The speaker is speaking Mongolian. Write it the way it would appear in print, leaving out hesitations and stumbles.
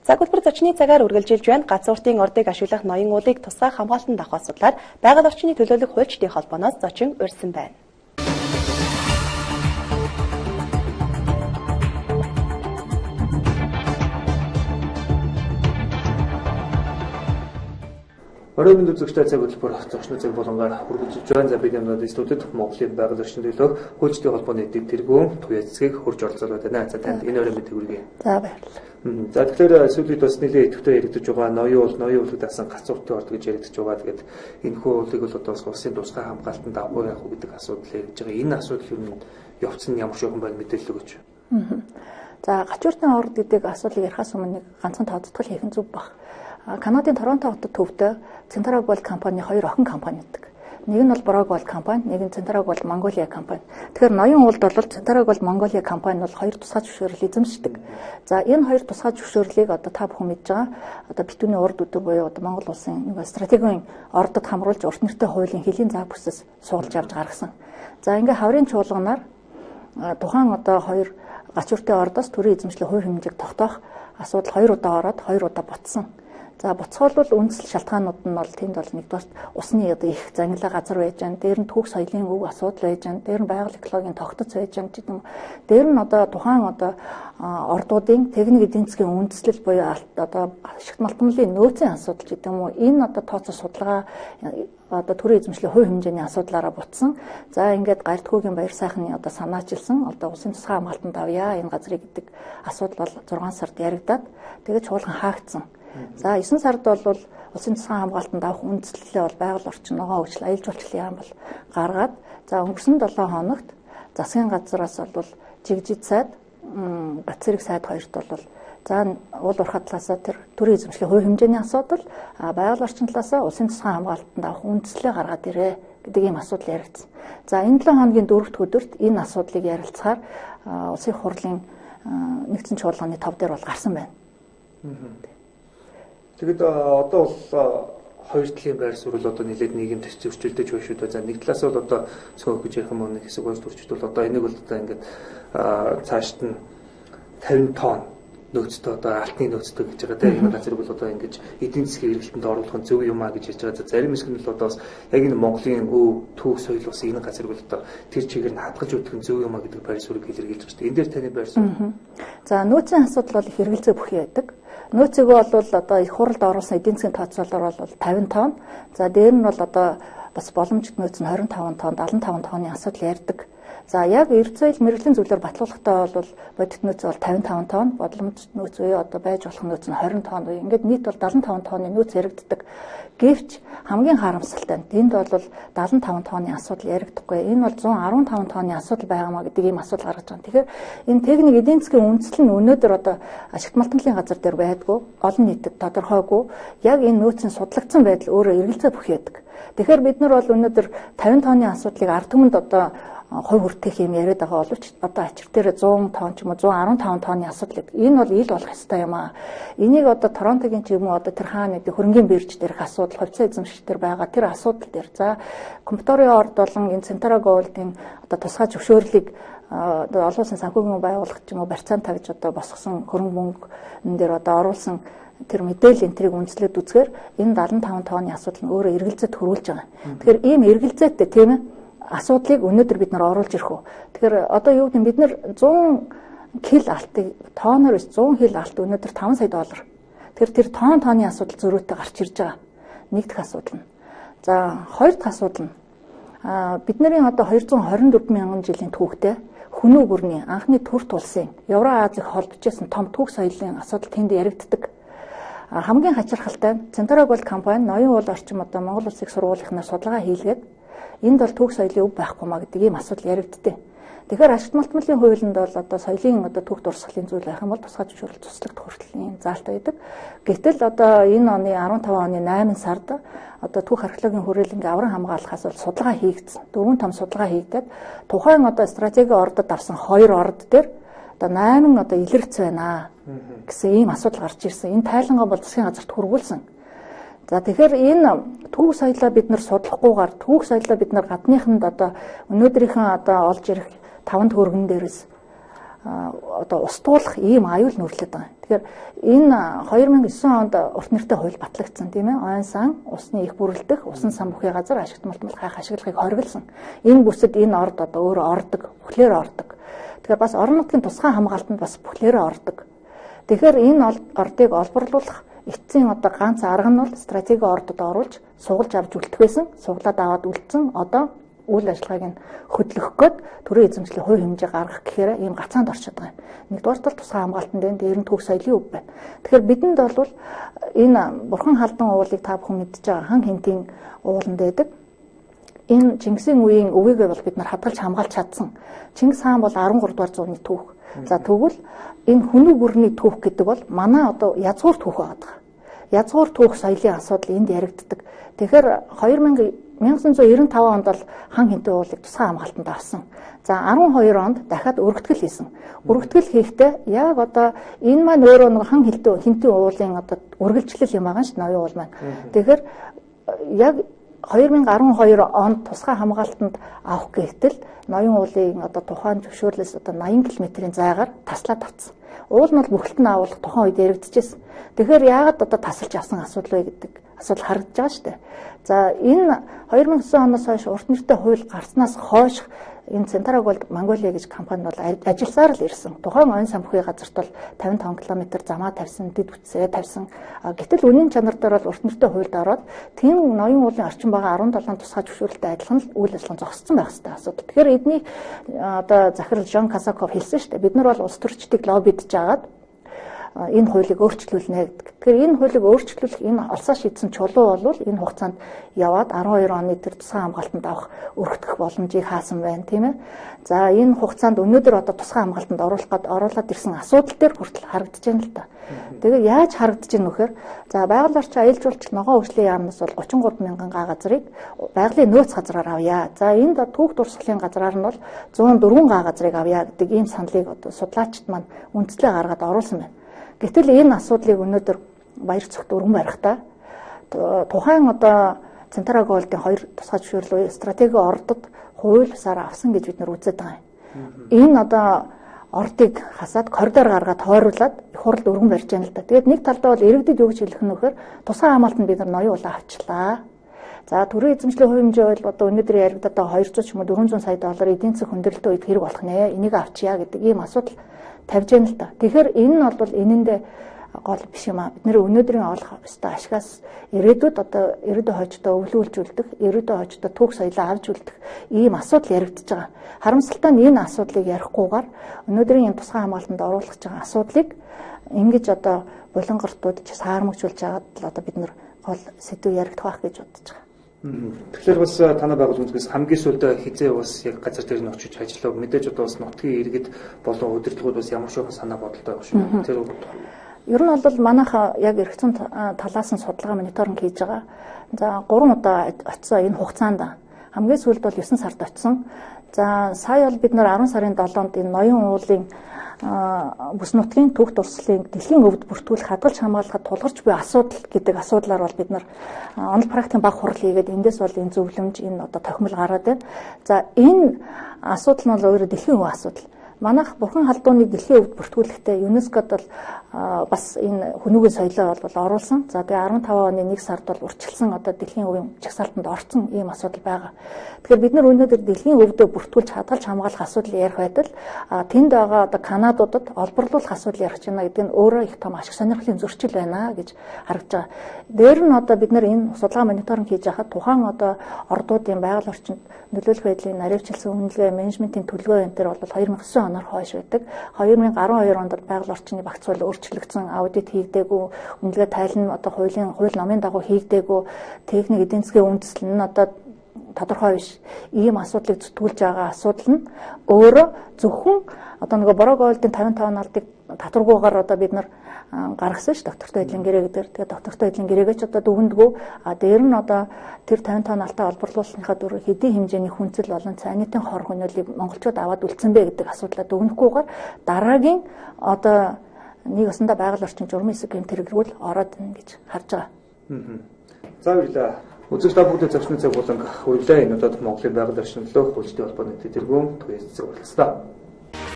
Цаг хөтөлбөр зочны цагаар үргэлжилж байна. Гац уртын ордыг ашиглах ноён уулыг тусгай хамгаалтанд авах асуудлаар байгаль орчны төлөөлөх хуульчдын холбооноос зочин урьсан байна. Оройн мэнд үзэгчдээ цаг хөтөлбөр зочны цаг болонгаар үргэлжилж байна. За бид энэ студид Монголын байгаль орчны төлөөх хуульчдын холбооны дэд тэргүүн Туяа Цэцгийг хурж оролцоод байна. За танд энэ оройн мэндийг хүргэе. За баярлалаа. За тэгэхээр сүүлийн бас нэлээд идэвхтэй яригдаж байгаа ноён уул, ноён уулыг дасан гац уртын орд гэж яригдаж байгаа. Тэгээд энэхүү уулыг бол одоо бас улсын тусгай хамгаалтанд авах уу яах уу гэдэг асуудал яригдж байгаа. Энэ асуудал юу нь явц нь ямар шугам байна мэдээлэл өгөөч. За гац уртын орд гэдэг асуудлыг ярихаас өмнө нэг ганцхан тооцтгол хийх нь зөв баг. Канадын Торонто хотод төвтэй Centara Gold компани хоёр охин компани байдаг. Нэг нь бол Bro Gold компани, нэг нь Centara Gold Mongolia компани. Тэгэхээр ноён уулд бол Centara Gold Mongolia компани бол хоёр тусгай зөвшөөрөл эзэмшдэг. За энэ хоёр тусгай зөвшөөрлийг одоо та бүхэн мэдж байгаа. Одоо битүүний урд өдөр буюу одоо Монгол улсын нэг стратегийн ордод хамруулж урт нэртэй хуулийн хөлийн заа бүсэс суулж авч гаргасан. За ингээ хаврын чуулганаар тухайн одоо хоёр гац уртын ордоос төрийн эзэмшлийн хувь хэмжээг тогтоох асуудал хоёр удаа ороод хоёр удаа ботсон. За буцхуул бол үндсэл шалтгаанууд нь бол тэнд бол нэгдүгээр усны одоо их зангилаа газар байж байгаа. Дээр нь түүх соёлын өв асуудал байж байгаа. Дээр нь байгаль экологийн тогтоц байж байгаа гэдэг юм. Дээр нь одоо тухайн одоо ордуудын техник эдийн засгийн үндслэл буюу одоо ашигт малтмалын нөөцийн асуудал гэдэг юм уу. Энэ одоо тооцоо судалгаа одоо төрийн эзэмшлийн хувь хэмжээний асуудлаараа бутсан. За ингээд гардхүүгийн баяр сайхны одоо санаачилсан одоо улсын тусгай хамгаалтанд авъя энэ газрыг гэдэг асуудал бол 6 сард яригдаад тэгээд чуулган хаагдсан. За 9 сард бол улсын тусгай хамгаалтанд авах үндслэлээ бол байгаль орчин ногоон хөгжил аялал жуулчлалын яам бол гаргаад за өнгөрсөн 7 хоногт засгийн газраас бол жигжид сайд Гац зэрэг сайд хоёрт бол за уул уурхай талаасаа тэр төрийн эзэмшлийн хувь хэмжээний асуудал байгаль орчин талаасаа улсын тусгай хамгаалтанд авах үндслэлээ гаргаад ирээ гэдэг ийм асуудал яригдсан. За энэ 7 хоногийн 4 дахь өдөрт энэ асуудлыг ярилцахаар улсын хурлын нэгдсэн чуулганы тов дээр бол гарсан байна. Тэгэд одоо бол хоёр талын байр суурь одоо нэлээд нийгэмд зөрчилдөж байна шүү дээ. За нэг талаас бол одоо цөөх гэж ярих юм уу нэг хэсэг болж төрчд бол одоо энийг бол одоо ингээд цаашд нь 50 тонн нөөцтэй одоо алтны нөөцтэй гэж байгаа тийм энэ газрыг бол одоо ингэж эдийн засгийн эргэлтэнд оруулах нь зөв юм а гэж ярьж байгаа. За зарим хэсэг нь бол одоо бас яг энэ Монголын өв түүх соёл бас энэ газрыг бол одоо тэр чигээр нь хадгалж өгөх нь зөв юм а гэдэг байр суурийг илэрхийлж байгаа шүү дээ. Энэ дээр таны байр суурь. За нөөцийн асуудал бол их эргэлзээ бүхий байдаг. Нөөцийг бол одоо их хуралд оруулсан эдийн засгийн тооцоолоор бол 50 тонн. За дээр нь бол одоо бас боломжит нөөц нь 25 тонн, 75 тонны асуудал ярьдаг. За яг эрдэс соёл мэргэжлийн зүйлээр батлуулахдаа бол бодит нөөц бол 55 тонн, боломжит нөөц буюу одоо байж болох нөөц нь 20 тонн буюу ингээд нийт бол 75 тонны нөөц яригддаг. Гэвч хамгийн харамсалтай нь энд бол 75 тонны асуудал яригдахгүй. Энэ бол 115 тонны асуудал байгаамаа гэдэг ийм асуудал гаргаж байгаа. Тэгэхээр энэ техник эдийн засгийн үндсэл нь өнөөдөр одоо ашигт малтмалын газар дээр байдгүй, олон нийтэд тодорхойгүй. Яг энэ нөөцийн судлагдсан байдал өөрөө эргэлзээ бүхий байдаг. Тэгэхээр бид нар бол өнөөдөр 50 тонны асуудлыг ард түмэнд одоо хувь хүртэх юм яриад байгаа боловч одоо ачир дээр 100 тонн ч юм уу 115 тонны асуудал гэдэг. Энэ бол ил болох ёстой юм аа. Энийг одоо Торонтогийн ч юм уу одоо тэр хаана гэдэг хөрөнгийн бирж дээрх асуудал, хувьцаа эзэмшигч дээр байгаа тэр асуудал дээр. За компьютерийн орд болон энэ Centara Gold-ын одоо тусгай зөвшөөрлийг одоо олон улсын санхүүгийн байгууллага ч юм уу барьцаан тавьж одоо босгосон хөрөнгө мөнгөн дээр одоо оруулсан тэр мэдээлэл энтрийг үндэслээд үзэхээр энэ 75 тонны асуудал нь өөрөө эргэлзээд хөрвүүлж байгаа. Тэгэхээр ийм эргэлзээтэй тийм ээ асуудлыг өнөөдөр бид нар оруулж ирэх үү. Тэгэхээр одоо юу гэдэг нь бид нар 100 кг алтыг тооноор биш 100 кг алт өнөөдөр 5 сая доллар. Тэгэхээр тэр тонн тооны асуудал зөрүүтэй гарч ирж байгаа. Нэг дэх асуудал нь. За хоёр дахь асуудал нь бидний одоо 224 мянган жилийн түүхтэй Хүнүү гүрний анхны төрт улсын Евро Азийг холбож исэн том түүх соёлын асуудал тэнд яригддаг. Хамгийн хачирхалтай нь Centara Gold компани ноён уул орчим одоо Монгол улсыг сургуулийнхнаар судалгаа хийлгээд энд бол түүх соёлын өв байхгүй маа гэдэг ийм асуудал яригддаг. Тэгэхээр ашигт малтмалын хуулинд бол одоо соёлын одоо түүх дурсгалын зүйл байх юм бол тусгай зөвшөөрөл туслагдах хүртэл заалт байдаг. Гэтэл одоо энэ оны 15 оны 8 сард одоо түүх археологийн хүрээлэнгээ авран хамгаалахаас бол судалгаа хийгдсэн. 4 том судалгаа хийгдээд тухайн одоо стратегийн ордод авсан 2 орд дээр одоо 8 одоо илэрч байна гэсэн ийм асуудал гарч ирсэн. Энэ тайлангаа бол засгийн газарт хүргүүлсэн. За тэгэхээр энэ түүх соёлоо бид нар судлахгүйгээр түүх соёлоо бид нар гадныханд одоо өнөөдрийнхөө одоо олж ирэх 5 төгрөгөн дээрээс одоо устгуулах ийм аюул нүүрлээд байгаа. Тэгэхээр энэ 2009 онд урт нэртэй хууль батлагдсан, тийм ээ. Ойн сан усны их бүрэлдэх, усан сан бүхий газар ашигт малтмал хайх ашиглахыг хориглосон. Энэ бүсэд энэ орд одоо өөрөө ордог, бүхлээр ордог. Тэгэхээр бас орон нутгийн тусгай хамгаалтанд бас бүхлээрээ ордог. Тэгэхээр энэ ордыг олборлуулах эцсийн одоо ганц арга нь бол стратеги ордод оруулж сугалж авч үлдэх байсан. Суглаад аваад үлдсэн. Одоо үйл ажиллагааг нь хөдлөх гээд төрийн эзэмшлийн хувь хэмжээ гаргах гэхээр ийм гацаанд орчод байгаа юм. Нэгдүгээр тал тусгай хамгаалтанд байна, дээр нь түүх соёлын өв байна. Тэгэхээр бидэнд бол энэ Бурхан Халдун уулыг та бүхэн мэдж байгаа хан хинтийн ууланд байдаг. Энэ Чингисийн үеийн өвийг бол бид нар хадгалж хамгаалж чадсан. Чингис хаан бол 13 дугаар зууны түүх. За тэгвэл энэ хүнүү гүрний түүх гэдэг бол манай одоо язгуур түүх байгаа. Язгуур түүх соёлын асуудал энд яригддаг. Тэгэхээр 1995 онд бол хан хинтээ уулыг тусгай хамгаалтанд авсан. За 12 онд дахиад өргөтгөл хийсэн. Өргөтгөл хийхдээ яг одоо энэ маань өөрөө нэг хан хинтээ уулын одоо үргэлжлэл юм байгаа шүү дээ, ноён уул маань. Тэгэхээр яг 2012 онд тусгай хамгаалтанд авах гэтэл ноён уулын одоо тухайн зөвшөөрлөөс одоо 80 км-ийн зайгаар таслаад авцсан. Уул нь бол бүхэлд нь агуулах тухайн үед яригдчихсэн. Тэгэхээр яагаад одоо тасалж авсан асуудал вэ гэдэг асуудал харагдаж байгаа шүү дээ. За энэ 2009 оноос хойш урт нэртэй хууль гарснаас хойш энэ Centara Gold Mongolia гэж компани бол ажилласаар л ирсэн. Тухайн оюун санхүүгийн газарт бол 55 км замаа тавьсан, дэд бүтсээ тавьсан. Гэтэл үнийн чанар дээр бол урт нэртэй хуульд ороод тэн ноён уулын орчин байгаа 17 тусгай зөвшөөрөлтэй адилхан л үйл ажиллагаа зогссон байх хэрэгтэй асуудал. Тэгэхээр эдний одоо захирал Жон Касаков хэлсэн шүү дээ. Бид нар бол улс төрчдийг лоббидж агаад энэ хуулийг өөрчлүүлнэ гэдэг. Тэгэхээр энэ хуулийг өөрчлүүлэх энэ олсоо шийдсэн чулуу бол энэ хугацаанд яваад 12 оны тэр тусгай хамгаалтанд авах өргөтгөх боломжийг хаасан байна, тийм ээ. За энэ хугацаанд өнөөдөр одоо тусгай хамгаалтанд оруулах гээд оруулаад ирсэн асуудал дээр хүртэл харагдаж байна л да. Тэгээ яаж харагдаж байна вэхээр за байгаль орчин аялал жуулчлал ногоон хөгжлийн яамнаас бол 33 мянган га газрыг байгалийн нөөц газраар авъя. За энд түүх дурсгалын газраар нь бол 104 га газрыг авъя гэдэг ийм саналыг одоо судлаачид маань үндслээ гаргаад оруулсан байна. Гэтэл энэ асуудлыг өнөөдөр баяр цогт өргөн барихтаа тухайн одоо Centara Gold-ын хоёр тусгай зөвшөөрөл стратеги ордод хууль бусаар авсан гэж бид нар үзээд байгаа юм. Энэ одоо ордыг хасаад коридор гаргаад хойруулаад их хуралд өргөн барьж байна л да. Тэгээд нэг талдаа бол иргэдэд юу гэж хэлэх нь вэхээр тусгай хамгаалтанд бид нар ноён улаа авчлаа. За төрийн эзэмшлийн хувь хэмжээ бол одоо өнөөдөр яригдаад байгаа 200 ч юм уу 400 сая доллар эдийн засаг хүндрэлтэй үед хэрэг болох нэ. Энийг авчия гэдэг ийм асуудал тавьж яана л та. Тэгэхээр энэ нь бол энэндээ гол биш юм аа. Бид нэр өнөөдрийн олох ёстой ашигаас ирээдүйд одоо ирээдүйн хойчдоо өвлүүлж үлдэх, ирээдүйн хойчдоо түүх соёлоо авч үлдэх ийм асуудал яригдж байгаа. Харамсалтай нь энэ асуудлыг ярихгүйгээр өнөөдрийн энэ тусгай хамгаалтанд оруулах гэж байгаа асуудлыг ингэж одоо булангартууд ч саармагжуулж байгаад л одоо бид нар гол сэдв яригдах байх гэж бодож байгаа. Тэгэхээр бас танай байгууллагын зүгээс хамгийн сүүлд хизээ бас яг газар дээр нь очиж ажиллав. Мэдээж одоо бас нутгийн иргэд болон удирдлагууд бас ямар шуурхан санаа бодолтой байх шүү. Тэр ер нь бол манайха яг эрх зүйн талаас нь судалгаа мониторинг хийж байгаа. За 3 удаа очисон энэ хугацаанд. Хамгийн сүүлд бол 9 сард очисон. За сая бол бид нар 10 сарын 7-нд энэ ноён уулын бүс нутгийн түүх дурсгалын дэлхийн өвд бүртгүүлэх хадгалж хамгаалахад тулгарч буй асуудал гэдэг асуудлаар бол бид нар онол практикийн баг хурал хийгээд эндээс бол энэ зөвлөмж энэ одоо тохимол гараад байна. За энэ асуудал нь бол өөрөө дэлхийн өв асуудал. Манайх Бурхан Халдуныг дэлхийн өвд бүртгүүлэхдээ ЮНЕСКОд бол бас энэ хүнүүгийн соёлоо бол оруулсан. За тэгээ 15 оны 1 сард бол урьдчилсан одоо дэлхийн өвийн жагсаалтанд орсон ийм асуудал байгаа. Тэгэхээр бид нар өнөөдөр дэлхийн өвдөө бүртгүүлж хадгалж хамгаалах асуудал ярих байтал тэнд байгаа одоо Канадуудад олборлуулах асуудал ярих байна гэдэг нь өөрөө их том ашиг сонирхлын зөрчил байна гэж харагдаж байгаа. Дээр нь одоо бид нар энэ судалгаа мониторинг хийж байхад тухайн одоо ордуудын байгаль орчинд нөлөөлөх байдлын наривчлсан үнэлгээ менежментийн төлөвлөгөө энэ төр бол 2009 оноор хойш байдаг. 2012 онд байгаль орчны багц хууль өөрчлөгдсөн, аудит хийгдээгүй, үнэлгээ тайлан одоо хуулийн хууль номын дагуу хийгдээгүй, техник эдийн засгийн үндэслэл нь одоо тодорхой биш. Ийм асуудлыг зүтгүүлж байгаа асуудал нь өөрөө зөвхөн одоо нөгөө Бороо Голдын 55 алдыг татваргүйгээр одоо бид нар гаргасан ш доктортой эдлийн гэрээ гэдэг. Тэгээ доктортой эдлийн гэрээгээ ч одоо дүгэндгүү. А дээр нь одоо тэр 55 алтаа олборлуулсныхаа дөрөв хэдийн хэмжээний хүнцэл болон цайнитын хор хөнөөлийг монголчууд аваад үлдсэн бэ гэдэг асуудлаа дүгнэхгүйгээр дараагийн одоо нэг осондоо байгаль орчин журмын хэсэг гэмт хэрэгрүүл ороод ин гэж харж байгаа. За баярлалаа. Үзэгч та бүхэнд зочны цаг болон хүргэлээ. Энэ удаад Монголын байгаль орчин төлөө хуульчдын холбооны тэргүүн Туяа цэцэг уулзлаа.